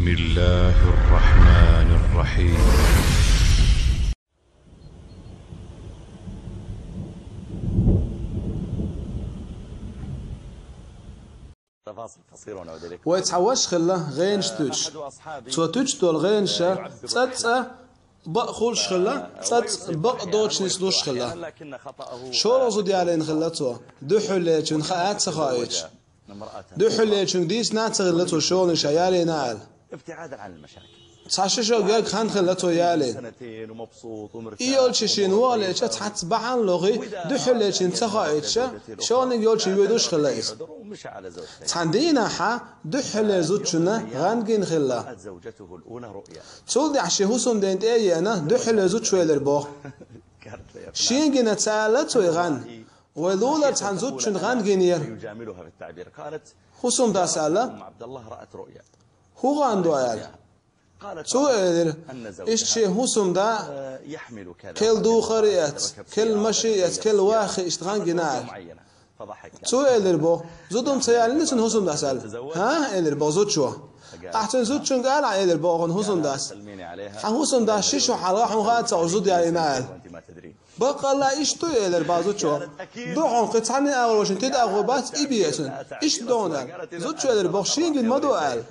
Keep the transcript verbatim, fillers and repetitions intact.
بسم الله الرحمن الرحيم. Вай цхьа ваша хилла гӀенаш туьтуш. Цо туьтуш долу гӀенаша цӀа-цӀа бакъ хуьлуш хилла, цӀа-цӀа бакъ доцуш нислуш хилла. ШолгӀа зуда ялийна хилла цо, дуьххьарлечуьнга хаа ца хоуьйтуш. Дуьххьарлечуьнга дийцина а ца хилла цо шолгӀанийн ша ялийна аьлла. Цхьа ши шо герга хан хилла цо ялийна. И йолчу шена вогӀалеча цхьацца бахьана лохий, дуьххьарлечуьнга ца хоуьйтуш, шолгӀаниг йолчу воьдуш хилла иза. Цхьана дийнахьа дуьххьарлера зудчунна гӀан гина хилла. Цул тӀаьхьа шен хӀусамден тӀе а еана, дуьххьарлера зудчо элира боху. Шена гина ца аьлла цо и гӀан. Вай лулара цхьана зудчунна гӀан гинера. ХӀусамдас аьлла: «ХӀун гӀан ду?» аьлла. Цо элира: «Иштта шен хӀусамда керла духар а эцна, керла маши а эцна, керла вахи иштта гӀан гина», аьлла. Цо элира боху: «Зуда хӀума ца ялийна цуьнан хӀусамдас?» аьлла. «ХӀан?» элира боху зудчо. Ахь цуьнан зудчуьнга ала, элира боху хӀусамдас. Хьан хӀусамдас ши шо хьалха хьуна хаа ца Ӏур зуда ялийна аьлла. «Баккъалла иштта ду», элира боху зудчо. «Ду хьуна, кхин цхьанне а агӀор вайшинна тида агӀо бац, и бе цуьнан. Иштта ду хьуна», аьлла. Зудчо элира боху: «Шена гина ма ду», аьлла.